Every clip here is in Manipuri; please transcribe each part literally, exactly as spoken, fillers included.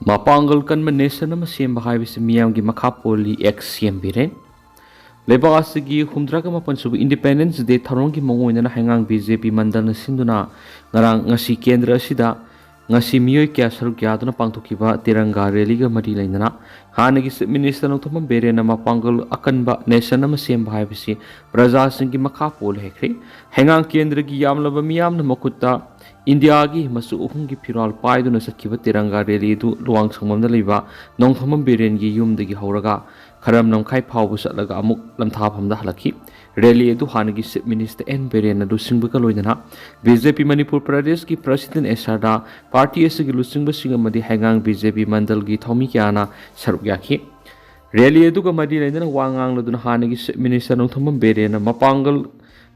ꯃꯄꯥꯡꯒꯜ ꯀꯟꯕ ꯅꯦꯁꯟ ꯑꯃ ꯁꯦꯝꯕ ꯍꯥꯏꯕꯁꯤ ꯃꯤꯌꯥꯝꯒꯤ ꯃꯈꯥ ꯄꯣꯜꯂꯤ꯫ ꯑꯦꯛꯁ ꯁꯤ ꯑꯦꯝ ꯕꯤꯔꯦꯟ꯫ ꯂꯩꯕꯥꯛ ꯑꯁꯤꯒꯤ ꯍꯨꯝꯗ꯭ꯔꯥꯒ ꯃꯥꯄꯟ ꯁꯨꯕ ꯏꯟꯗꯤꯄꯦꯟꯗꯦꯟꯁ ꯗꯦ ꯊꯧꯔꯝꯒꯤ ꯃꯑꯣꯡ ꯑꯣꯏꯅꯅ ꯍꯩꯉꯥꯡ ꯕꯤ ꯖꯦ ꯄꯤ ꯃꯟꯗꯜꯅ ꯁꯤꯟꯗꯨꯅ ꯉꯔꯥꯡ, ꯉꯁꯤ ꯀꯦꯟꯗ꯭ꯔ ꯑꯁꯤꯗ ꯉꯁꯤ ꯃꯤꯑꯣꯏ ꯀꯌꯥ ꯁꯔꯨꯛ ꯌꯥꯗꯨꯅ ꯄꯥꯡꯊꯣꯛꯈꯤꯕ ꯇꯤꯔꯪꯒꯥ ꯔꯦꯂꯤꯒ ꯃꯔꯤ ꯂꯩꯅꯅ ꯍꯥꯟꯅꯒꯤ ꯆꯤꯐ ꯃꯤꯅꯤꯁꯇꯔ ꯅꯣꯡꯊꯣꯝꯕꯝ ꯕꯤꯔꯦꯟꯅ ꯃꯄꯥꯡꯒꯜ ꯑꯀꯟꯕ ꯅꯦꯁꯟ ꯑꯃ ꯁꯦꯝꯕ ꯍꯥꯏꯕꯁꯤ ꯄ꯭ꯔꯖꯥꯁꯤꯡꯒꯤ ꯃꯈꯥ ꯄꯣꯜꯂꯦ ꯍꯥꯏꯈ꯭ꯔꯦ꯫ ꯍꯩꯉꯥꯡ ꯀꯦꯟꯗ꯭ꯔꯒꯤ ꯌꯥꯝꯂꯕ ꯃꯤꯌꯥꯝꯅ ꯃꯈꯨꯠꯇ ꯏꯟꯗꯤꯌꯥꯒꯤ ꯃꯆꯨ ꯑꯍꯨꯝꯒꯤ ꯐꯤꯔꯥꯜ ꯄꯥꯏꯗꯨꯅ ꯆꯠꯈꯤꯕ ꯇꯤꯔꯪꯒꯥ ꯔꯦꯂꯤ ꯑꯗꯨ ꯂꯨꯋꯥꯡꯁꯪꯕꯝꯗ ꯂꯩꯕ ꯅꯣꯡꯊꯣꯝꯕꯝ ꯕꯤꯔꯦꯟꯒꯤ ꯌꯨꯝꯗꯒꯤ ꯍꯧꯔꯒ ꯈꯔꯝ ꯂꯝꯈꯥꯏ ꯐꯥꯎꯕ ꯆꯠꯂꯒ ꯑꯃꯨꯛ ꯂꯝꯊꯥꯐꯝꯗ ꯍꯜꯂꯛꯈꯤ꯫ ꯔꯦꯂꯤ ꯑꯗꯨ ꯍꯥꯟꯅꯒꯤ ꯆꯤꯐ ꯃꯤꯅꯤꯁꯇꯔ ꯑꯦꯟ ꯕꯤꯔꯦꯟꯅ ꯂꯨꯆꯤꯡꯕꯒ ꯂꯣꯏꯅꯅ ꯕꯤ ꯖꯦ ꯄꯤ ꯃꯅꯤꯄꯨꯔ ꯄ꯭ꯔꯗꯦꯁꯀꯤ ꯄ꯭ꯔꯁꯤꯗꯦꯟ ꯑꯦꯁ ꯑꯥꯔꯗꯥ, ꯄꯥꯔꯇꯤ ꯑꯁꯤꯒꯤ ꯂꯨꯆꯤꯡꯕꯁꯤꯡ ꯑꯃꯗꯤ ꯍꯩꯉꯥꯡ ꯕꯤ ꯖꯦ ꯄꯤ ꯃꯟꯗꯜꯒꯤ ꯊꯧꯃꯤ ꯀꯌꯥꯅ ꯁꯔꯨꯛ ꯌꯥꯈꯤ꯫ ꯔꯦꯂꯤ ꯑꯗꯨꯒ ꯃꯔꯤ ꯂꯩꯅꯅ ꯋꯥ ꯉꯥꯡꯂꯗꯨꯅ ꯍꯥꯟꯅꯒꯤ ꯆꯤꯐ ꯃꯤꯅꯤꯁꯇꯔ ꯅꯣꯡꯊꯣꯝꯕꯝ ꯕꯤꯔꯦꯟꯅ ꯃꯄꯥꯡꯒꯜ,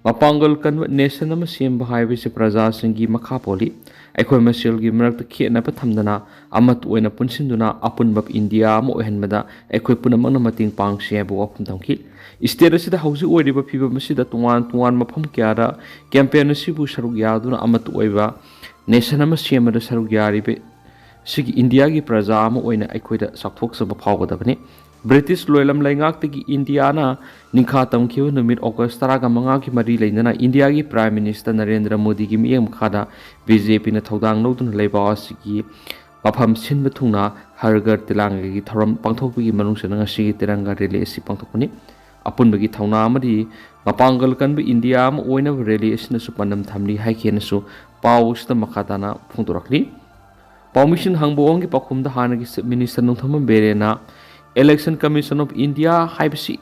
ꯃꯄꯥꯡꯒꯜ ꯀꯟꯕ ꯅꯦꯁꯟ ꯑꯃ ꯁꯦꯝꯕ ꯍꯥꯏꯕꯁꯤ ꯄ꯭ꯔꯖꯥꯁꯤꯡꯒꯤ ꯃꯈꯥ ꯄꯣꯜꯂꯤ꯫ ꯑꯩꯈꯣꯏ ꯃꯁꯦꯜꯒꯤ ꯃꯔꯛꯇ ꯈꯦꯠꯅꯕ ꯊꯝꯗꯅ ꯑꯃꯠꯇ ꯑꯣꯏꯅ ꯄꯨꯟꯁꯤꯟꯗꯨꯅ ꯑꯄꯨꯟꯕ ꯏꯟꯗꯤꯌꯥ ꯑꯃ ꯑꯣꯏꯍꯟꯕꯗ ꯑꯩꯈꯣꯏ ꯄꯨꯝꯅꯃꯛꯅ ꯃꯇꯦꯡ ꯄꯥꯡꯁꯤ ꯍꯥꯏꯕ ꯋꯥꯐꯝ ꯊꯝꯈꯤ꯫ ꯁ꯭ꯇꯦꯠ ꯑꯁꯤꯗ ꯍꯧꯖꯤꯛ ꯑꯣꯏꯔꯤꯕ ꯐꯤꯕꯝ ꯑꯁꯤꯗ ꯇꯣꯉꯥꯟ ꯇꯣꯉꯥꯟꯕ ꯃꯐꯝ ꯀꯌꯥꯗ ꯀꯦꯝꯄꯦꯟ ꯑꯁꯤꯕꯨ ꯁꯔꯨꯛ ꯌꯥꯗꯨꯅ ꯑꯃꯠꯇ ꯑꯣꯏꯕ ꯅꯦꯁꯟ ꯑꯃ ꯁꯦꯝꯕꯗ ꯁꯔꯨꯛ ꯌꯥꯔꯤꯕ ꯁꯤꯒꯤ ꯏꯟꯗꯤꯌꯥꯒꯤ ꯄ꯭ꯔꯖꯥ ꯑꯃ ꯑꯣꯏꯅ ꯑꯩꯈꯣꯏꯗ ꯆꯥꯎꯊꯣꯛꯆꯕ ꯐꯥꯎꯒꯗꯕꯅꯤ꯫ ꯕ꯭ꯔꯤꯇꯤꯁ ꯂꯣꯏꯂꯝ ꯂꯩꯉꯥꯛꯇꯒꯤ ꯏꯟꯗꯤꯌꯥꯅ ꯅꯤꯡꯈꯥ ꯇꯝꯈꯤꯕ ꯅꯨꯃꯤꯠ ꯑꯣꯒꯁ ꯇꯔꯥꯒ ꯃꯉꯥꯒꯤ ꯃꯔꯤ ꯂꯩꯅꯅ ꯏꯟꯗꯤꯌꯥꯒꯤ ꯄ꯭ꯔꯥꯏꯝ ꯃꯤꯅꯤꯁꯇꯔ ꯅꯔꯦꯟꯗ꯭ꯔ ꯃꯣꯗꯤꯒꯤ ꯃꯤꯠꯌꯦꯡ ꯃꯈꯥꯗ ꯕꯤ ꯖꯦ ꯄꯤꯅ ꯊꯧꯗꯥꯡ ꯂꯧꯗꯨꯅ ꯂꯩꯕꯥꯛ ꯑꯁꯤꯒꯤ ꯃꯐꯝ ꯁꯤꯟꯕ ꯊꯨꯡꯅ ꯍꯔ ꯘꯔ ꯇꯤꯔꯪꯒꯥꯒꯤ ꯊꯧꯔꯝ ꯄꯥꯡꯊꯣꯛꯄꯒꯤ ꯃꯅꯨꯡ ꯆꯟꯅ ꯉꯁꯤꯒꯤ ꯇꯤꯔꯪꯒꯥ ꯔꯦꯂꯤ ꯑꯁꯤ ꯄꯥꯡꯊꯣꯛꯄꯅꯤ꯫ ꯑꯄꯨꯟꯕꯒꯤ ꯊꯧꯅꯥ ꯑꯃꯗꯤ ꯃꯄꯥꯡꯒꯜ ꯀꯟꯕ ꯏꯟꯗꯤꯌꯥ ꯑꯃ ꯑꯣꯏꯅꯕ ꯔꯦꯂꯤ ꯑꯁꯤꯅꯁꯨ ꯄꯥꯟꯗꯝ ꯊꯝꯂꯤ ꯍꯥꯏꯈꯤꯅꯁꯨ ꯄꯥꯎ ꯑꯁꯤꯗ ꯃꯈꯥ ꯇꯥꯅ ꯐꯣꯡꯗꯣꯔꯛꯂꯤ꯫ ꯄꯥꯎꯃꯤꯁꯤꯡ ꯍꯪꯕ ꯑꯣꯡꯒꯤ ꯄꯥꯎꯈꯨꯝꯗ ꯍꯥꯟꯅꯒꯤ ꯆꯤꯐ ꯃꯤꯅꯤꯁꯇꯔ ꯅꯣꯡꯊꯣꯝꯕꯝ ꯕꯤꯔꯦꯟꯅ Election Commission of India ꯍꯥꯏꯕꯁꯤ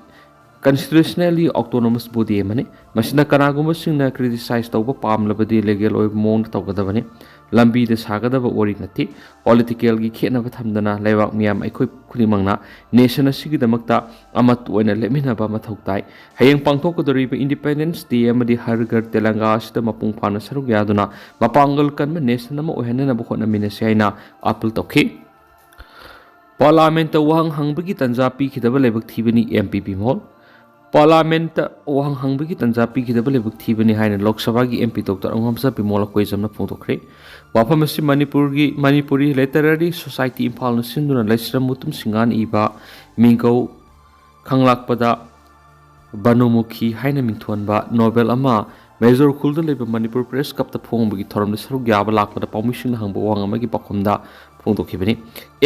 constitutionally autonomous body ꯑꯃꯅꯤ꯫ ꯃꯁꯤꯅ ꯀꯅꯥꯒꯨꯝꯕꯁꯤꯡꯅ criticize ꯇꯧꯕ ꯄꯥꯝꯂꯕꯗꯤ ꯂꯤꯒꯦꯜ ꯑꯣꯏꯕ ꯃꯑꯣꯡꯗ ꯇꯧꯒꯗꯕꯅꯤ꯫ ꯂꯝꯕꯤꯗ ꯁꯥꯒꯗꯕ ꯋꯥꯔꯤ ꯅꯠꯇꯦ꯫ ꯄꯣꯂꯤꯇꯤꯀꯦꯜꯒꯤ ꯈꯦꯠꯅꯕ ꯊꯝꯗꯅ ꯂꯩꯕꯥꯛ ꯃꯤꯌꯥꯝ ꯑꯩꯈꯣꯏ ꯈꯨꯗꯤꯡꯃꯛꯅ ꯅꯦꯁꯟ ꯑꯁꯤꯒꯤꯗꯃꯛꯇ ꯑꯃꯠꯇ ꯑꯣꯏꯅ ꯂꯦꯞꯃꯤꯟꯅꯕ ꯃꯊꯧ ꯇꯥꯏ꯫ ꯍꯌꯦꯡ ꯄꯥꯡꯊꯣꯛꯀꯗꯧꯔꯤꯕ ꯏꯟꯗꯤꯄꯦꯟꯗꯦꯟꯁ ꯗꯦ ꯑꯃꯗꯤ ꯍꯔ ꯘꯔ ꯇꯤꯔꯪꯒꯥ ꯑꯁꯤꯗ ꯃꯄꯨꯡ ꯐꯥꯅ ꯁꯔꯨꯛ ꯌꯥꯗꯨꯅ ꯃꯄꯥꯡꯒꯜ ꯀꯟꯕ ꯅꯦꯁꯟ ꯑꯃ ꯑꯣꯏꯍꯟꯅꯅꯕ ꯍꯣꯠꯅꯃꯤꯟꯅꯁꯤ ꯍꯥꯏꯅ ꯑꯥꯄꯤꯜ ꯇꯧꯈꯤ꯫ ꯄꯥꯔꯂꯥꯃꯦꯟꯠꯇ ꯋꯥꯍꯪ ꯍꯪꯕꯒꯤ ꯇꯥꯟꯖꯥ ꯄꯤꯈꯤꯗꯕ ꯂꯥꯏꯕꯛ ꯊꯤꯕꯅꯤ ꯑꯦꯝ ꯄꯤ ꯄꯤ ꯃꯣꯜ꯫ ꯄꯥꯔꯂꯥꯃꯦꯟꯠꯇ ꯋꯥꯍꯪ ꯍꯪꯕꯒꯤ ꯇꯥꯟꯖꯥ ꯄꯤꯈꯤꯗꯕ ꯂꯥꯏꯕꯛ ꯊꯤꯕꯅꯤ ꯍꯥꯏꯅ ꯂꯣꯛ ꯁꯚꯥꯒꯤ M P Doctor ꯑꯉꯣꯝꯆꯥ ꯕꯤꯃꯣꯜ ꯑꯀꯣꯏꯖꯝꯅ ꯐꯣꯡꯗꯣꯛꯈ꯭ꯔꯦ꯫ ꯋꯥꯐꯝ ꯑꯁꯤ ꯃꯅꯤꯄꯨꯔꯒꯤ ꯃꯅꯤꯄꯨꯔꯤ ꯂꯤꯇꯔꯦꯔꯤ ꯁꯣꯁꯥꯏꯇꯤ ꯏꯝꯐꯥꯜꯅ ꯁꯤꯟꯗꯨꯅ ꯂꯩꯁ꯭ꯔꯝ ꯃꯨꯇꯨꯝ ꯁꯤꯡꯉꯥꯅ ꯏꯕ ꯃꯤꯡꯒꯧ ꯈꯪꯂꯥꯛꯄꯗ ꯕꯅꯨꯃꯨꯈꯤ ꯍꯥꯏꯅ ꯃꯤꯡꯊꯣꯟꯕ ꯅꯣꯕꯦꯜ ꯑꯃ ꯃꯦꯖꯣꯔ ꯈꯨꯜꯗ ꯂꯩꯕ ꯃꯅꯤꯄꯨꯔ ꯄ꯭ꯔꯦꯁ ꯀ꯭ꯂꯕꯇ ꯐꯣꯡꯕꯒꯤ ꯊꯧꯔꯝꯗ ꯁꯔꯨꯛ ꯌꯥꯕ ꯂꯥꯛꯄꯗ ꯄꯥꯎꯃꯤꯁꯤꯡꯅ ꯍꯪꯕ ꯋꯥꯍꯪ ꯑꯃꯒꯤ ꯄꯥꯎꯈꯨꯝꯗ ꯐꯣꯡꯗꯣꯛꯈꯤꯕꯅꯤ꯫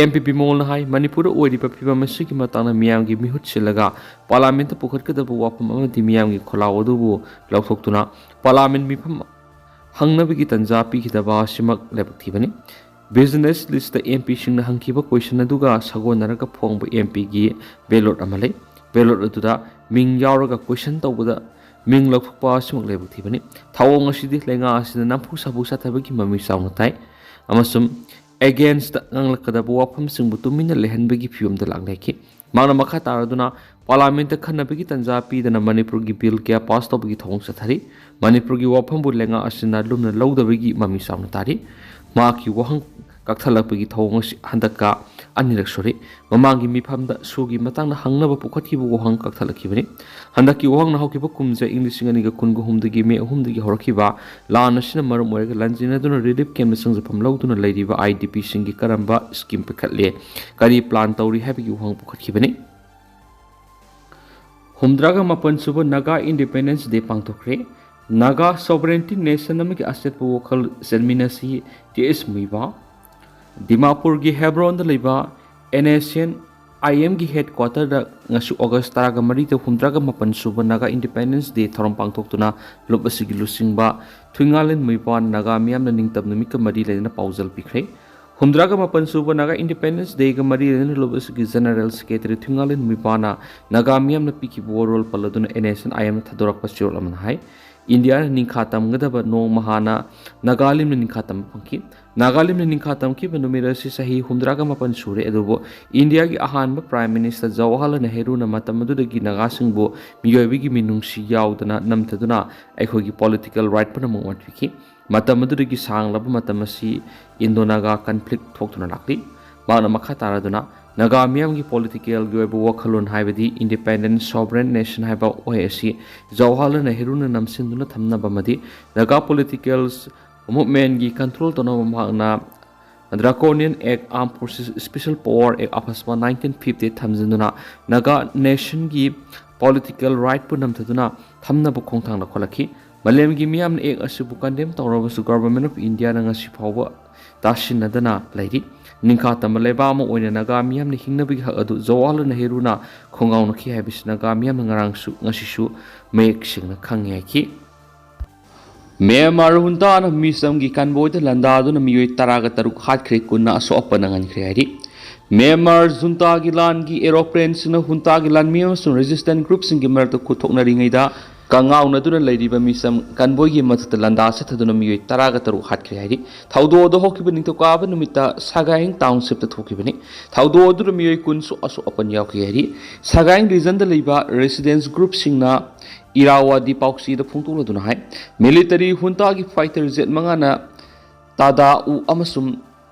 M P ꯕꯤꯃꯣꯜꯅ ꯍꯥꯏ, ꯃꯅꯤꯄꯨꯔꯗ ꯑꯣꯏꯔꯤꯕ ꯐꯤꯕꯝ ꯑꯁꯤꯒꯤ ꯃꯇꯥꯡꯗ ꯃꯤꯌꯥꯝꯒꯤ ꯃꯤꯍꯨꯠ ꯁꯤꯜꯂꯒ ꯄꯥꯔꯂꯥꯃꯦꯟꯠꯇ ꯄꯨꯈꯠꯀꯗꯕ ꯋꯥꯐꯝ ꯑꯃꯗꯤ ꯃꯤꯌꯥꯝꯒꯤ ꯈꯣꯜꯂꯥꯎ ꯑꯗꯨꯕꯨ ꯂꯧꯊꯣꯛꯇꯨꯅ ꯄꯥꯔꯂꯥꯃꯦꯟꯠ ꯃꯤꯐꯝ ꯍꯪꯅꯕꯒꯤ ꯇꯟꯖꯥ ꯄꯤꯈꯤꯗꯕ ꯑꯁꯤꯃꯛ ꯂꯥꯏꯕꯛ ꯊꯤꯕꯅꯤ꯫ ꯕꯤꯖꯤꯅꯦꯁ ꯂꯤꯁꯇ M P ꯁꯤꯡꯅ ꯍꯪꯈꯤꯕ ꯀꯣꯏꯁꯟ ꯑꯗꯨꯒ ꯁꯥꯒꯣꯟꯅꯔꯒ ꯐꯣꯡꯕ M P ꯒꯤ ꯕꯦꯂꯣꯠ ꯑꯃ ꯂꯩ꯫ ꯕꯦꯂꯣꯠ ꯑꯗꯨꯗ ꯃꯤꯡ ꯌꯥꯎꯔꯒ ꯀꯣꯏꯁꯟ ꯇꯧꯕꯗ ꯃꯤꯡ ꯂꯧꯊꯣꯛꯄ ꯑꯁꯤꯃꯛ ꯂꯥꯏꯕꯛ ꯊꯤꯕꯅꯤ꯫ ꯊꯧꯑꯣꯡ ꯑꯁꯤꯗꯤ ꯂꯩꯉꯥꯛ ꯑꯁꯤꯗ ꯅꯝꯐꯨ ꯁꯥꯐꯨ ꯆꯠꯊꯕꯒꯤ ꯃꯃꯤ ꯆꯥꯎꯅ ꯇꯥꯏ ꯑꯃꯁꯨꯡ against ꯉꯥꯡꯂꯛꯀꯗꯕ ꯋꯥꯐꯝꯁꯤꯡꯕꯨ ꯇꯨꯃꯤꯟꯅ ꯂꯩꯍꯟꯕꯒꯤ ꯐꯤꯕꯝꯗ ꯂꯥꯛꯅꯈꯤ꯫ ꯃꯍꯥꯛꯅ ꯃꯈꯥ ꯇꯥꯔꯗꯨꯅ ꯄꯥꯔꯂꯥꯃꯦꯟꯠꯇ ꯈꯟꯅꯕꯒꯤ ꯇꯟꯖꯥ ꯄꯤꯗꯅ ꯃꯅꯤꯄꯨꯔꯒꯤ ꯕꯤꯜ ꯀꯌꯥ ꯄꯥꯁ ꯇꯧꯕꯒꯤ ꯊꯧꯑꯣꯡ ꯆꯠꯊꯔꯤ꯫ ꯃꯅꯤꯄꯨꯔꯒꯤ ꯋꯥꯐꯝꯕꯨ ꯂꯩꯉꯥꯛ ꯑꯁꯤꯅ ꯂꯨꯝꯅ ꯂꯧꯗꯕꯒꯤ ꯃꯃꯤ ꯆꯥꯎꯅ ꯇꯥꯔꯤ꯫ ꯃꯍꯥꯛꯀꯤ ꯋꯥꯍꯪ ꯀꯛꯊꯠꯂꯛꯄꯒꯤ ꯊꯧꯑꯣꯡ ꯑꯁꯤ ꯍꯟꯗꯛꯀ ꯑꯅꯤꯔꯛ ꯁꯨꯔꯤ꯫ ꯃꯃꯥꯡꯒꯤ ꯃꯤꯐꯝꯗ ꯁꯨꯒꯤ ꯃꯇꯥꯡꯗ ꯍꯪꯅꯕ ꯄꯨꯈꯠꯈꯤꯕ ꯋꯥꯍꯪ ꯀꯛꯊꯠꯂꯛꯈꯤꯕꯅꯤ꯫ ꯍꯟꯗꯛꯀꯤ ꯋꯥꯍꯪꯅ ꯍꯧꯈꯤꯕ ꯀꯨꯝꯖꯥ ꯏꯪ ꯂꯤꯁꯤꯡ ꯑꯅꯤꯒ ꯀꯨꯟꯒ ꯍꯨꯝꯗꯒꯤ ꯃꯦ ꯑꯍꯨꯝꯗꯒꯤ ꯍꯧꯔꯛꯈꯤꯕ ꯂꯥꯟ ꯑꯁꯤꯅ ꯃꯔꯝ ꯑꯣꯏꯔꯒ ꯂꯥꯟꯖꯦꯟꯅꯗꯨꯅ ꯔꯤꯂꯤꯐ ꯀꯦꯝꯞꯇ ꯆꯪꯖꯐꯝ ꯂꯧꯗꯨꯅ ꯂꯩꯔꯤꯕ I D P ꯁꯤꯡꯒꯤ ꯀꯔꯝꯕ ꯁ꯭ꯀꯤꯝ ꯄꯤꯈꯠꯂꯦ, ꯀꯔꯤ ꯄ꯭ꯂꯥꯟ ꯇꯧꯔꯤ ꯍꯥꯏꯕꯒꯤ ꯋꯥꯍꯪ ꯄꯨꯈꯠꯈꯤꯕꯅꯤ꯫ ꯍꯨꯝꯗ꯭ꯔꯥꯒ ꯃꯥꯄꯟ ꯁꯨꯕ ꯅꯥꯒꯥ ꯏꯟꯗꯤꯄꯦꯟꯗꯦꯟꯁ ꯗꯦ ꯄꯥꯡꯊꯣꯛꯈ꯭ꯔꯦ꯫ ꯅꯥꯒꯥ ꯁꯣꯚꯔꯦꯟꯇꯤ ꯅꯦꯁꯟ ꯑꯃꯒꯤ ꯑꯆꯦꯠꯄ ꯋꯥꯈꯜ ꯆꯦꯟꯃꯤꯟꯅꯁꯤ, T S ꯃꯨꯏꯕꯥ꯫ ꯗꯤꯃꯥꯄꯨꯔꯒꯤ ꯍꯦꯕ꯭ꯔꯣꯟꯗ ꯂꯩꯕ N S N I M ꯒꯤ ꯍꯦꯗ ꯀ꯭ꯋꯥꯇꯔꯗ ꯉꯁꯤ ꯑꯣꯒꯁ ꯇꯔꯥꯒ ꯃꯔꯤꯗ ꯍꯨꯝꯗ꯭ꯔꯥꯒ ꯃꯥꯄꯟ ꯁꯨꯕ ꯅꯥꯒꯥ ꯏꯟꯗꯤꯄꯦꯟꯗꯦꯟꯁ ꯗꯦ ꯊꯧꯔꯝ ꯄꯥꯡꯊꯣꯛꯇꯨꯅ ꯂꯨꯞ ꯑꯁꯤꯒꯤ ꯂꯨꯆꯤꯡꯕ ꯊꯨꯏꯉꯥꯂꯦꯟ ꯃꯨꯏꯕꯥꯟ ꯅꯥꯒꯥ ꯃꯤꯌꯥꯝꯅ ꯅꯤꯡꯇꯝ ꯅꯨꯃꯤꯠꯀ ꯃꯔꯤ ꯂꯩꯅꯅ ꯄꯥꯎꯖꯦꯜ ꯄꯤꯈ꯭ꯔꯦ꯫ ꯍꯨꯝꯗ꯭ꯔꯥꯒ ꯃꯥꯄꯟ ꯁꯨꯕ ꯅꯥꯒꯥ ꯏꯟꯗꯤꯄꯦꯟꯗꯦꯟꯁ ꯗꯦꯒ ꯃꯔꯤ ꯂꯩꯅꯅ ꯂꯨꯞ ꯑꯁꯤꯒꯤ ꯖꯦꯅꯔꯦꯜ ꯁꯦꯀ꯭ꯔꯦꯇꯔꯤ ꯊꯨꯏꯉꯥꯂꯦꯟ ꯃꯨꯏꯕꯥꯅ ꯅꯥꯒꯥ ꯃꯤꯌꯥꯝꯅ ꯄꯤꯈꯤꯕ ꯋꯥꯔꯣꯜ ꯄꯜꯂꯗꯨꯅ N S N I M ꯅ ꯊꯥꯗꯣꯔꯛꯄ ꯆꯦꯔꯣꯜ ꯑꯃꯅ ꯍꯥꯏ, ꯏꯟꯗꯤꯌꯥꯅ ꯅꯤꯡꯈꯥ ꯇꯝꯒꯗꯕ ꯅꯣꯡꯃ ꯍꯥꯟꯅ ꯅꯥꯒꯥꯂꯦꯟꯗ ꯅꯤꯡꯈꯥ ꯇꯝꯕ ꯐꯪꯈꯤ꯫ ꯅꯥꯒꯥꯂꯦꯟꯗ ꯅꯤꯡꯈꯥ ꯇꯝꯈꯤꯕ ꯅꯨꯃꯤꯠ ꯑꯁꯤ ꯆꯍꯤ ꯍꯨꯝꯗ꯭ꯔꯥꯒ ꯃꯥꯄꯟ ꯁꯨꯔꯦ, ꯑꯗꯨꯕꯨ ꯏꯟꯗꯤꯌꯥꯒꯤ ꯑꯍꯥꯟꯕ ꯄ꯭ꯔꯥꯏꯝ ꯃꯤꯅꯤꯁꯇꯔ ꯖꯋꯥꯍꯔꯂꯥꯜ ꯅꯦꯍꯔꯨꯅ ꯃꯇꯝ ꯑꯗꯨꯗꯒꯤ ꯅꯥꯒꯥꯁꯤꯡꯕꯨ ꯃꯤꯑꯣꯏꯕꯒꯤ ꯃꯤꯅꯨꯡꯁꯤ ꯌꯥꯎꯗꯅ ꯅꯝꯊꯗꯨꯅ ꯑꯩꯈꯣꯏꯒꯤ ꯄꯣꯂꯤꯇꯤꯀꯦꯜ ꯔꯥꯏꯠ ꯄꯨꯝꯅꯃꯛ ꯃꯥꯡꯍꯟꯕꯤꯈꯤ꯫ ꯃꯇꯝ ꯑꯗꯨꯗꯒꯤ ꯁꯥꯡꯂꯕ ꯃꯇꯝ ꯑꯁꯤ ꯏꯟꯗꯣ ꯅꯥꯒꯥ ꯀꯟꯐ꯭ꯂꯤꯛ ꯊꯣꯛꯇꯨꯅ ꯂꯥꯛꯂꯤ꯫ ꯃꯍꯥꯛꯅ ꯃꯈꯥ ꯇꯥꯔꯗꯨꯅ, ꯅꯥꯒꯥ ꯃꯤꯌꯥꯝꯒꯤ ꯄꯣꯂꯤꯇꯤꯀꯦꯜꯒꯤ ꯑꯣꯏꯕ ꯋꯥꯈꯜꯂꯣꯟ, ꯍꯥꯏꯕꯗꯤ ꯏꯟꯗꯤꯄꯦꯟꯗꯦꯟ ꯁꯣꯚꯔꯦꯟ ꯅꯦꯁꯟ ꯍꯥꯏꯕ ꯋꯥꯍꯩ ꯑꯁꯤ ꯖꯋꯥꯍꯔꯂꯥꯜ ꯅꯦꯍꯔꯨꯅ ꯅꯝꯁꯤꯟꯗꯨꯅ ꯊꯝꯅꯕ ꯑꯃꯗꯤ ꯅꯥꯒꯥ ꯄꯣꯂꯤꯇꯤꯀꯦꯜ ꯃꯨꯚꯃꯦꯟꯒꯤ ꯀꯟꯇ꯭ꯔꯣꯜ ꯇꯧꯅꯕ ꯃꯍꯥꯛꯅ ꯗ꯭ꯔꯥꯀꯣꯅꯤꯌꯟ ꯑꯦꯛ, ꯑꯥꯔꯝ ꯐꯣꯔꯁꯦꯁ ꯁ꯭ꯄꯦꯁꯦꯜ ꯄꯋꯥꯔ ꯑꯦꯛ, ꯑꯐꯁꯄꯥ ꯅꯥꯏꯟꯇꯤꯟ ꯐꯤꯐꯇꯤ ꯊꯝꯖꯤꯟꯗꯨꯅ ꯅꯥꯒꯥ ꯅꯦꯁꯟꯒꯤ ꯄꯣꯂꯤꯇꯤꯀꯦꯜ ꯔꯥꯏꯠꯄꯨ ꯅꯝꯊꯗꯨꯅ ꯊꯝꯅꯕ ꯈꯣꯡꯊꯥꯡ ꯂꯧꯈꯠꯂꯛꯈꯤ꯫ ꯃꯥꯂꯦꯝꯒꯤ ꯃꯤꯌꯥꯝꯅ ꯑꯦꯛ ꯑꯁꯤꯕꯨ ꯀꯟꯗꯦꯝ ꯇꯧꯔꯕꯁꯨ, ꯒꯚꯔꯟꯃꯦꯟ ꯑꯣꯐ ꯏꯟꯗꯤꯌꯥꯅ ꯉꯁꯤ ꯐꯥꯎꯕ ꯇꯥꯁꯤꯟꯅꯗꯅ ꯂꯩꯔꯤ꯫ ꯅꯤꯡꯈꯥ ꯇꯝꯕ ꯂꯩꯕꯥꯛ ꯑꯃ ꯑꯣꯏꯅ ꯅꯥꯒꯥ ꯃꯤꯌꯥꯝꯅ ꯍꯤꯡꯅꯕꯒꯤ ꯍꯛ ꯑꯗꯨ ꯖꯋꯥꯍꯔꯂꯥꯜ ꯅꯦꯍꯔꯨꯅ ꯈꯣꯡꯒꯥꯎꯅꯈꯤ ꯍꯥꯏꯕꯁꯤ ꯅꯥꯒꯥ ꯃꯤꯌꯥꯝꯅ ꯉꯔꯥꯡꯁꯨ ꯉꯁꯤꯁꯨ ꯃꯌꯦꯛ ꯁꯦꯡꯅ ꯈꯪꯉꯦ ꯍꯥꯏꯈꯤ꯫ ꯃ꯭ꯌꯥꯟꯃꯥꯔ ꯍꯨꯟꯇꯥꯅ ꯃꯤꯆꯝꯒꯤ ꯀꯟꯕꯣꯏꯗ ꯂꯥꯟꯗꯥꯗꯨꯅ ꯃꯤꯑꯣꯏ ꯇꯔꯥꯒ ꯇꯔꯨꯛ ꯍꯥꯠꯈ꯭ꯔꯦ, ꯀꯨꯟꯅ ꯑꯁꯣꯛ ꯑꯄꯟ ꯅꯪꯍꯟꯈ꯭ꯔꯦ ꯍꯥꯏꯔꯤ꯫ ꯃ꯭ꯌꯥꯟꯃꯥꯔ ꯖꯨꯟꯇꯥꯒꯤ ꯂꯥꯟꯒꯤ ꯑꯦꯔꯣꯄ꯭ꯂꯦꯟꯁꯤꯡꯅ ꯍꯨꯟꯇꯥꯒꯤ ꯂꯥꯟꯃꯤ ꯑꯃꯁꯨꯡ ꯔꯦꯖꯤꯁꯇꯦꯟ ꯒ꯭ꯔꯨꯞꯁꯤꯡꯒꯤ ꯃꯔꯛꯇ ꯈꯨꯠ ꯊꯣꯛꯅꯔꯤꯉꯩꯗ ꯀꯉꯥꯎꯅꯗꯨꯅ ꯂꯩꯔꯤꯕ ꯃꯤꯆꯝ ꯀꯟꯕꯣꯏꯒꯤ ꯃꯊꯛꯇ ꯂꯥꯟꯗꯥ ꯆꯠꯊꯗꯨꯅ ꯃꯤꯑꯣꯏ ꯇꯔꯥꯒ ꯇꯔꯨꯛ ꯍꯥꯠꯈ꯭ꯔꯦ ꯍꯥꯏꯔꯤ꯫ ꯊꯧꯗꯣꯛ ꯑꯗꯨ ꯍꯧꯈꯤꯕ ꯅꯤꯡꯊꯧꯀꯥꯕ ꯅꯨꯃꯤꯠꯇ ꯁꯥꯒꯥꯏꯡ ꯇꯥꯎꯟꯁꯤꯞꯇ ꯊꯣꯛꯈꯤꯕꯅꯤ꯫ ꯊꯧꯗꯣꯛ ꯑꯗꯨꯗ ꯃꯤꯑꯣꯏ ꯀꯨꯟꯁꯨ ꯑꯁꯣꯛ ꯑꯄꯟ ꯌꯥꯎꯈꯤ ꯍꯥꯏꯔꯤ꯫ ꯁꯥꯒꯥꯏꯡ ꯔꯤꯖꯟꯗ ꯂꯩꯕ ꯔꯦꯁꯤꯗꯦꯟꯁ ꯒ꯭ꯔꯨꯞꯁꯤꯡꯅ ꯏꯔꯥꯋꯥꯗꯤ ꯄꯥꯎꯆꯦꯗ ꯐꯣꯡꯗꯣꯛꯂꯗꯨꯅ ꯍꯥꯏ, ꯃꯤꯂꯤꯇꯔꯤ ꯍꯨꯟꯇꯥꯒꯤ ꯐꯥꯏꯇꯔ ꯖꯦꯠ ꯃꯉꯥꯅ ꯇꯥꯗꯥꯎ ꯑꯃꯁꯨꯡ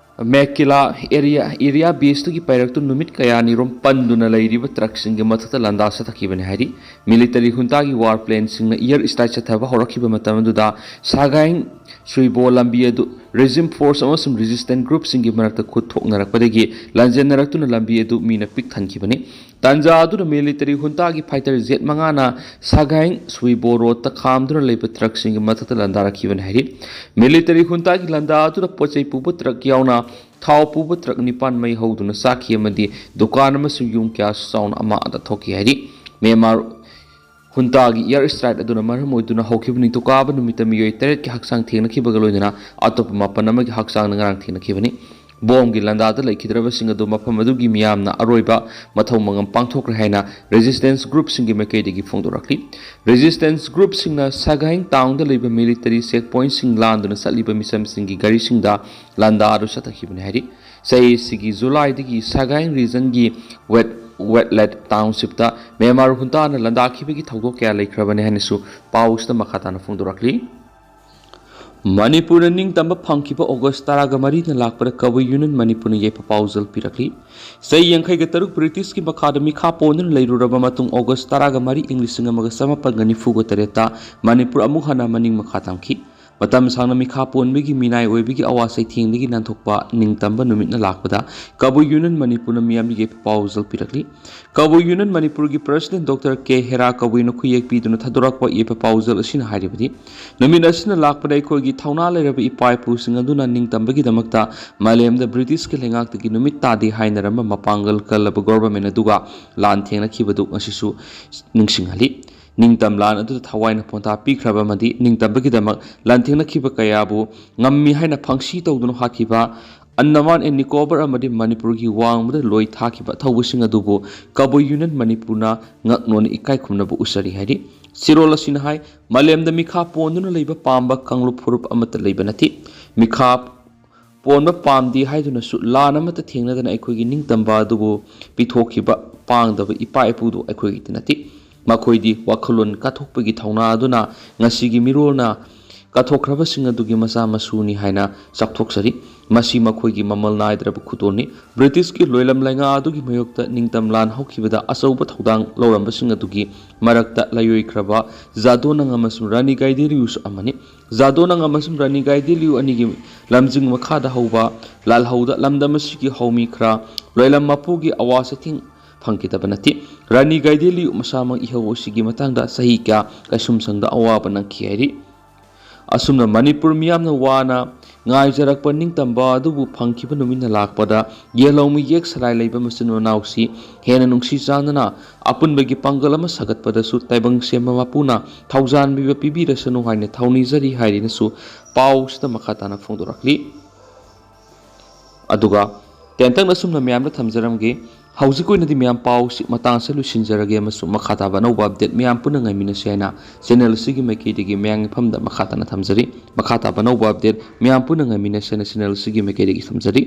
ꯃꯦꯀꯤꯂꯥ ꯑꯦꯔꯤꯌꯥ, ꯑꯦꯔꯤꯌꯥ ꯕꯦꯁꯇꯒꯤ ꯄꯥꯏꯔꯛꯇꯨꯅ ꯅꯨꯃꯤꯠ ꯀꯌꯥꯅꯤꯔꯣꯝ ꯄꯟꯗꯨꯅ ꯂꯩꯔꯤꯕ ꯇ꯭ꯔꯛꯁꯤꯡꯒꯤ ꯃꯊꯛꯇ ꯂꯥꯟꯗꯥ ꯆꯠꯊꯈꯤꯕꯅꯤ ꯍꯥꯏꯔꯤ꯫ ꯃꯤꯂꯤꯇꯔꯤ ꯍꯨꯟꯇꯥꯒꯤ ꯋꯥꯔ ꯄ꯭ꯂꯦꯟꯁꯤꯡꯅ ꯏꯌꯔ ꯁ꯭ꯇ꯭ꯔꯥꯏꯛ ꯆꯠꯊꯕ ꯍꯧꯔꯛꯈꯤꯕ ꯃꯇꯝ ꯑꯗꯨꯗ ꯁꯥꯒꯥꯏꯡ ꯁꯨꯏꯕꯣ ꯂꯝꯕꯤ ꯑꯗꯨ ꯔꯦꯖꯤꯝ ꯐꯣꯔꯁ ꯑꯃꯁꯨꯡ ꯔꯦꯖꯤꯁꯇꯦꯟ ꯒ꯭ꯔꯨꯞꯁꯤꯡꯒꯤ ꯃꯔꯛꯇ ꯈꯨꯠ ꯊꯣꯛꯅꯔꯛꯄꯗꯒꯤ ꯂꯥꯟꯖꯦꯟꯅꯔꯛꯇꯨꯅ ꯂꯝꯕꯤ ꯑꯗꯨ ꯃꯤꯅ ꯄꯤꯛ ꯊꯟꯈꯤꯕꯅꯤ꯫ ꯇꯥꯟꯖꯥ ꯑꯗꯨꯗ ꯃꯤꯂꯤꯇꯔꯤ ꯍꯨꯟꯇꯥꯒꯤ ꯐꯥꯏꯇꯔ ꯖꯦꯠ ꯃꯉꯥꯅ ꯁꯥꯒꯥꯏꯡ ꯁꯨꯏꯕꯣ ꯔꯣꯗꯇ ꯈꯥꯝꯗꯨꯅ ꯂꯩꯕ ꯇ꯭ꯔꯛꯁꯤꯡꯒꯤ ꯃꯊꯛꯇ ꯂꯥꯟꯗꯥꯔꯛꯈꯤꯕꯅꯤ ꯍꯥꯏꯔꯤ꯫ ꯃꯤꯂꯤꯇꯔꯤ ꯍꯨꯟꯇꯥꯒꯤ ꯂꯥꯟꯗꯥ ꯑꯗꯨꯗ ꯄꯣꯠ ꯆꯩ ꯄꯨꯕ ꯇ꯭ꯔꯛ ꯌꯥꯎꯅ ꯊꯥꯎ ꯄꯨꯕ ꯇ꯭ꯔꯛ ꯅꯤꯄꯥꯟ ꯃꯩ ꯍꯧꯗꯨꯅ ꯆꯥꯛꯈꯤ ꯑꯃꯗꯤ ꯗꯨꯀꯥꯟ ꯑꯃꯁꯨꯡ ꯌꯨꯝ ꯀꯌꯥꯁꯨ ꯆꯥꯎꯅ ꯑꯃꯥꯡ ꯑꯇꯥ ꯊꯣꯛꯈꯤ ꯍꯥꯏꯔꯤ꯫ ꯃ꯭ꯌꯥꯟꯃꯥꯔ ꯍꯨꯟꯇꯥꯒꯤ ꯏꯌꯔ ꯁ꯭ꯇ꯭ꯔꯥꯏꯛ ꯑꯗꯨꯅ ꯃꯔꯝ ꯑꯣꯏꯗꯨꯅ ꯍꯧꯈꯤꯕ ꯅꯤꯡꯊꯧꯀꯥꯕ ꯅꯨꯃꯤꯠꯇ ꯃꯤꯑꯣꯏ ꯇꯔꯦꯠꯀꯤ ꯍꯛꯆꯥꯡ ꯊꯦꯡꯅꯈꯤꯕꯒ ꯂꯣꯏꯅꯅ ꯑꯇꯣꯞꯄ ꯃꯥꯄꯟ ꯑꯃꯒꯤ ꯍꯛꯆꯥꯡꯅ ꯉꯔꯥꯡ ꯊꯦꯡꯅꯈꯤꯕꯅꯤ꯫ ꯕꯣꯝꯒꯤ ꯂꯥꯟꯗꯥꯗ ꯂꯩꯈꯤꯗ꯭ꯔꯕꯁꯤꯡ ꯑꯗꯨ ꯃꯐꯝ ꯑꯗꯨꯒꯤ ꯃꯤꯌꯥꯝꯅ ꯑꯔꯣꯏꯕ ꯃꯊꯧ ꯃꯉꯝ ꯄꯥꯡꯊꯣꯛꯈ꯭ꯔꯦ ꯍꯥꯏꯅ ꯔꯦꯖꯤꯁꯇꯦꯟꯁ ꯒ꯭ꯔꯨꯞꯁꯤꯡꯒꯤ ꯃꯥꯏꯀꯩꯗꯒꯤ ꯐꯣꯡꯗꯣꯔꯛꯂꯤ꯫ ꯔꯦꯖꯤꯁꯇꯦꯟꯁ ꯒ꯭ꯔꯨꯞꯁꯤꯡꯅ ꯁꯥꯒꯥꯏꯡ ꯇꯥꯎꯟꯗ ꯂꯩꯕ ꯃꯤꯂꯤꯇꯔꯤ ꯆꯦꯛ ꯄꯣꯏꯟꯠꯁꯤꯡ ꯂꯥꯟꯗꯨꯅ ꯆꯠꯂꯤꯕ ꯃꯤꯆꯝꯁꯤꯡꯒꯤ ꯒꯥꯔꯤꯁꯤꯡꯗ ꯂꯥꯟꯗꯥ ꯑꯗꯨ ꯆꯠꯊꯈꯤꯕꯅꯤ ꯍꯥꯏꯔꯤ꯫ ꯆꯍꯤꯁꯤꯒꯤ ꯖꯨꯂꯥꯏꯗꯒꯤ ꯁꯥꯒꯥꯏꯡ ꯔꯤꯖꯟꯒꯤ ꯋꯦꯠ, ꯋꯦꯠꯂꯦꯠ ꯇꯥꯎꯟꯁꯤꯞꯇ ꯃ꯭ꯌꯥꯟꯃꯥꯔ ꯍꯨꯟꯇꯥꯅ ꯂꯥꯟꯗꯥꯈꯤꯕꯒꯤ ꯊꯧꯗꯣꯛ ꯀꯌꯥ ꯂꯩꯈ꯭ꯔꯕꯅꯤ ꯍꯥꯏꯅꯁꯨ ꯄꯥꯎꯁꯤꯗ ꯃꯈꯥ ꯇꯥꯅ ꯐꯣꯡꯗꯣꯔꯛꯂꯤ꯫ ꯃꯅꯤꯄꯨꯔꯅ ꯅꯤꯡꯇꯝꯕ ꯐꯪꯈꯤꯕ ꯑꯣꯒꯁ ꯇꯔꯥꯒ ꯃꯔꯤꯅ ꯂꯥꯛꯄꯗ ꯀꯕꯨꯏ ꯌꯨꯅꯤꯌꯟ ꯃꯅꯤꯄꯨꯔꯅ ꯌꯥꯏꯐ ꯄꯥꯎꯖꯦꯜ ꯄꯤꯔꯛꯂꯤ꯫ ꯆꯍꯤ ꯌꯥꯡꯈꯩꯒ ꯇꯔꯨꯛ ꯕ꯭ꯔꯤꯇꯤꯁꯀꯤ ꯃꯈꯥꯗ ꯃꯤꯈꯥ ꯄꯣꯟꯗꯨꯅ ꯂꯩꯔꯨꯔꯕ ꯃꯇꯨꯡ, ꯑꯣꯒꯁ ꯇꯔꯥꯒ ꯃꯔꯤ, ꯏꯪ ꯂꯤꯁꯤꯡ ꯑꯃꯒ ꯆꯃꯥꯄꯟꯒ ꯅꯤꯐꯨꯒ ꯇꯔꯦꯠꯇ ꯃꯅꯤꯄꯨꯔ ꯑꯃꯨꯛ ꯍꯟꯅ ꯃꯅꯤꯡ ꯃꯈꯥ ꯇꯝꯈꯤ꯫ ꯃꯇꯝ ꯁꯥꯡꯅ ꯃꯤꯈꯥ ꯄꯣꯟꯕꯒꯤ ꯃꯤꯅꯥꯏ ꯑꯣꯏꯕꯒꯤ ꯑꯋꯥ ꯆꯩꯊꯦꯡꯗꯒꯤ ꯅꯥꯟꯊꯣꯛꯄ ꯅꯤꯡꯇꯝꯕ ꯅꯨꯃꯤꯠꯅ ꯂꯥꯛꯄꯗ ꯀꯕꯨꯏ ꯌꯨꯅꯤꯌꯟ ꯃꯅꯤꯄꯨꯔꯅ ꯃꯤꯌꯥꯝꯗ ꯌꯥꯏꯐ ꯄꯥꯎꯖꯦꯜ ꯄꯤꯔꯛꯂꯤ꯫ ꯀꯕꯨꯏ ꯌꯨꯅꯤꯌꯟ ꯃꯅꯤꯄꯨꯔꯒꯤ ꯄ꯭ꯔꯁꯤꯗꯦꯟ ꯗꯣꯛꯇꯔ ꯀꯦ ꯍꯦꯔꯥ ꯀꯕꯨꯏꯅ ꯈꯨꯌꯦꯛ ꯄꯤꯗꯨꯅ ꯊꯥꯗꯣꯔꯛꯄ ꯌꯥꯏꯐ ꯄꯥꯎꯖꯦꯜ ꯑꯁꯤꯅ ꯍꯥꯏꯔꯤꯕꯗꯤ, ꯅꯨꯃꯤꯠ ꯑꯁꯤꯅ ꯂꯥꯛꯄꯗ ꯑꯩꯈꯣꯏꯒꯤ ꯊꯧꯅꯥ ꯂꯩꯔꯕ ꯏꯄꯥ ꯏꯄꯨꯁꯤꯡ ꯑꯗꯨꯅ ꯅꯤꯡꯇꯝꯕꯒꯤꯗꯃꯛꯇ ꯃꯥꯂꯦꯝꯗ ꯕ꯭ꯔꯤꯇꯤꯁꯀꯤ ꯂꯩꯉꯥꯛꯇꯒꯤ ꯅꯨꯃꯤꯠ ꯇꯥꯗꯦ ꯍꯥꯏꯅꯔꯝꯕ ꯃꯄꯥꯡꯒꯜ ꯀꯜꯂꯕ ꯒꯣꯚꯔꯟꯃꯦꯟ ꯑꯗꯨꯒ ꯂꯥꯟ ꯊꯦꯡꯅꯈꯤꯕꯗꯨ ꯉꯁꯤꯁꯨ ꯅꯤꯡꯁꯤꯡꯍꯜꯂꯤ꯫ ꯅꯤꯡꯇꯝ ꯂꯥꯟ ꯑꯗꯨꯗ ꯊꯋꯥꯏꯅ ꯄꯣꯟꯊꯥ ꯄꯤꯈ꯭ꯔꯕ ꯑꯃꯗꯤ ꯅꯤꯡꯇꯝꯕꯒꯤꯗꯃꯛ ꯂꯥꯟꯊꯦꯡꯅꯈꯤꯕ ꯀꯌꯥꯕꯨ ꯉꯝꯃꯤ ꯍꯥꯏꯅ ꯐꯪꯁꯤ ꯇꯧꯗꯨꯅ ꯍꯥꯠꯈꯤꯕ ꯑꯟꯗꯃꯥꯟ ꯑꯦꯟ ꯅꯤꯀꯣꯕꯔ ꯑꯃꯗꯤ ꯃꯅꯤꯄꯨꯔꯒꯤ ꯋꯥꯡꯃꯗ ꯂꯣꯏ ꯊꯥꯈꯤꯕ ꯑꯊꯧꯕꯁꯤꯡ ꯑꯗꯨꯕꯨ ꯀꯕꯨꯏ ꯌꯨꯅꯤꯌꯟ ꯃꯅꯤꯄꯨꯔꯅ ꯉꯛꯅꯣꯟꯅ ꯏꯀꯥꯏ ꯈꯨꯝꯅꯕ ꯎꯠꯆꯔꯤ ꯍꯥꯏꯔꯤ꯫ ꯆꯦꯔꯣꯜ ꯑꯁꯤꯅ ꯍꯥꯏ, ꯃꯥꯂꯦꯝꯗ ꯃꯤꯈꯥ ꯄꯣꯟꯗꯨꯅ ꯂꯩꯕ ꯄꯥꯝꯕ ꯀꯥꯡꯂꯨꯞ ꯐꯨꯔꯨꯞ ꯑꯃꯠꯇ ꯂꯩꯕ ꯅꯠꯇꯦ꯫ ꯃꯤꯈꯥ ꯄꯣꯟꯕ ꯄꯥꯝꯗꯦ ꯍꯥꯏꯗꯨꯅꯁꯨ ꯂꯥꯟ ꯑꯃꯠꯇ ꯊꯦꯡꯅꯗꯅ ꯑꯩꯈꯣꯏꯒꯤ ꯅꯤꯡꯇꯝꯕ ꯑꯗꯨꯕꯨ ꯄꯤꯊꯣꯛꯈꯤꯕ ꯄꯥꯡꯗꯕ ꯏꯄꯥ ꯏꯄꯨꯗꯨ ꯑꯩꯈꯣꯏꯒꯤꯗꯤ ꯅꯠꯇꯦ꯫ ꯃꯈꯣꯏꯗꯤ ꯋꯥꯈꯜꯂꯣꯟ ꯀꯠꯊꯣꯛꯄꯒꯤ ꯊꯧꯅꯥ ꯑꯗꯨꯅ ꯉꯁꯤꯒꯤ ꯃꯤꯔꯣꯜꯅ ꯀꯠꯊꯣꯛꯈ꯭ꯔꯕꯁꯤꯡ ꯑꯗꯨꯒꯤ ꯃꯆꯥ ꯃꯁꯨꯅꯤ ꯍꯥꯏꯅ ꯆꯥꯎꯊꯣꯛꯆꯔꯤ꯫ ꯃꯁꯤ ꯃꯈꯣꯏꯒꯤ ꯃꯃꯜ ꯅꯥꯏꯗ꯭ꯔꯕ ꯈꯨꯗꯣꯜꯅꯤ꯫ ꯕ꯭ꯔꯤꯇꯤꯁꯀꯤ ꯂꯣꯏꯂꯝ ꯂꯩꯉꯥꯛ ꯑꯗꯨꯒꯤ ꯃꯥꯌꯣꯛꯇ ꯅꯤꯡꯇꯝ ꯂꯥꯟ ꯍꯧꯈꯤꯕꯗ ꯑꯆꯧꯕ ꯊꯧꯗꯥꯡ ꯂꯧꯔꯝꯕꯁꯤꯡ ꯑꯗꯨꯒꯤ ꯃꯔꯛꯇ ꯂꯩꯔꯣꯏꯈ꯭ꯔꯕ ꯖꯥꯗꯣꯅꯪ ꯑꯃꯁꯨꯡ ꯔꯥꯅꯤ ꯒꯥꯏꯗꯦꯟꯂꯤꯎꯁꯨ ꯑꯃꯅꯤ꯫ ꯖꯥꯗꯣꯅꯪ ꯑꯃꯁꯨꯡ ꯔꯥꯅꯤ ꯒꯥꯏꯗꯦꯟꯂꯤꯎ ꯑꯅꯤꯒꯤ ꯂꯝꯖꯤꯡ ꯃꯈꯥꯗ ꯍꯧꯕ ꯂꯥꯜꯍꯧꯗ ꯂꯝꯗꯝ ꯑꯁꯤꯒꯤ ꯍꯧꯃꯤ ꯈꯔ ꯂꯣꯏꯂꯝ ꯃꯄꯨꯒꯤ ꯑꯋꯥ ꯆꯩꯊꯦꯡ ꯐꯪꯈꯤꯗꯕ ꯅꯠꯇꯦ꯫ ꯔꯥꯅꯤ ꯒꯥꯏꯗꯦꯟꯂꯤꯎ ꯃꯁꯥꯃꯛ ꯏꯍꯧ ꯑꯁꯤꯒꯤ ꯃꯇꯥꯡꯗ ꯆꯍꯤ ꯀꯌꯥ ꯀꯩꯁꯨꯝꯁꯪꯗ ꯑꯋꯥꯕ ꯅꯪꯈꯤ ꯍꯥꯏꯔꯤ꯫ ꯑꯁꯨꯝꯅ ꯃꯅꯤꯄꯨꯔ ꯃꯤꯌꯥꯝꯅ ꯋꯥꯅ ꯉꯥꯏꯖꯔꯛꯄ ꯅꯤꯡꯇꯝꯕ ꯑꯗꯨꯕꯨ ꯐꯪꯈꯤꯕ ꯅꯨꯃꯤꯠꯅ ꯂꯥꯛꯄꯗ ꯌꯦꯜꯍꯧꯃꯤ ꯌꯦꯛ ꯁꯂꯥꯏ ꯂꯩꯕ ꯃꯆꯤꯟ ꯃꯅꯥꯎꯁꯤ ꯍꯦꯟꯅ ꯅꯨꯡꯁꯤ ꯆꯥꯟꯅꯅ ꯑꯄꯨꯟꯕꯒꯤ ꯄꯥꯡꯒꯜ ꯑꯃ ꯁꯥꯒꯠꯄꯗꯁꯨ ꯇꯥꯏꯕꯪ ꯁꯦꯝꯕ ꯃꯄꯨꯅ ꯊꯧꯖꯥꯟꯕꯤꯕ ꯄꯤꯕꯤꯔꯁꯅꯨ ꯍꯥꯏꯅ ꯊꯧꯅꯤꯖꯔꯤ ꯍꯥꯏꯔꯤꯅꯁꯨ ꯄꯥꯎꯁꯤꯗ ꯃꯈꯥ ꯇꯥꯅ ꯐꯣꯡꯗꯣꯔꯛꯂꯤ꯫ ꯑꯗꯨꯒ ꯇꯦꯟꯇꯛꯅ ꯑꯁꯨꯝꯅ ꯃꯌꯥꯝꯗ ꯊꯝꯖꯔꯝꯒꯦ꯫ ꯍꯧꯖꯤꯛ ꯑꯣꯏꯅꯗꯤ ꯃꯌꯥꯝ ꯄꯥꯎꯁꯤ ꯃꯇꯥꯡꯁꯤꯗ ꯂꯣꯏꯁꯤꯟꯖꯔꯒꯦ ꯑꯃꯁꯨꯡ ꯃꯈꯥ ꯇꯥꯕ ꯑꯅꯧꯕ ꯑꯞꯗꯦꯠ ꯃꯌꯥꯝ ꯄꯨꯟꯅ ꯉꯥꯏꯃꯤꯟꯅꯁꯤ ꯍꯥꯏꯅ ꯆꯦꯅꯦꯜ ꯑꯁꯤꯒꯤ ꯃꯥꯏꯀꯩꯗꯒꯤ ꯃꯌꯥꯝꯒꯤ ꯃꯐꯝꯗ ꯃꯈꯥ ꯇꯥꯅ ꯊꯝꯖꯔꯤ꯫ ꯃꯈꯥ ꯇꯥꯕ ꯑꯅꯧꯕ ꯑꯞꯗꯦꯠ ꯃꯌꯥꯝ ꯄꯨꯟꯅ ꯉꯥꯏꯃꯤꯟꯅꯁꯤ ꯍꯥꯏꯅ ꯆꯦꯅꯦꯜ ꯑꯁꯤꯒꯤ ꯃꯥꯏꯀꯩꯗꯒꯤ ꯊꯝꯖꯔꯤ꯫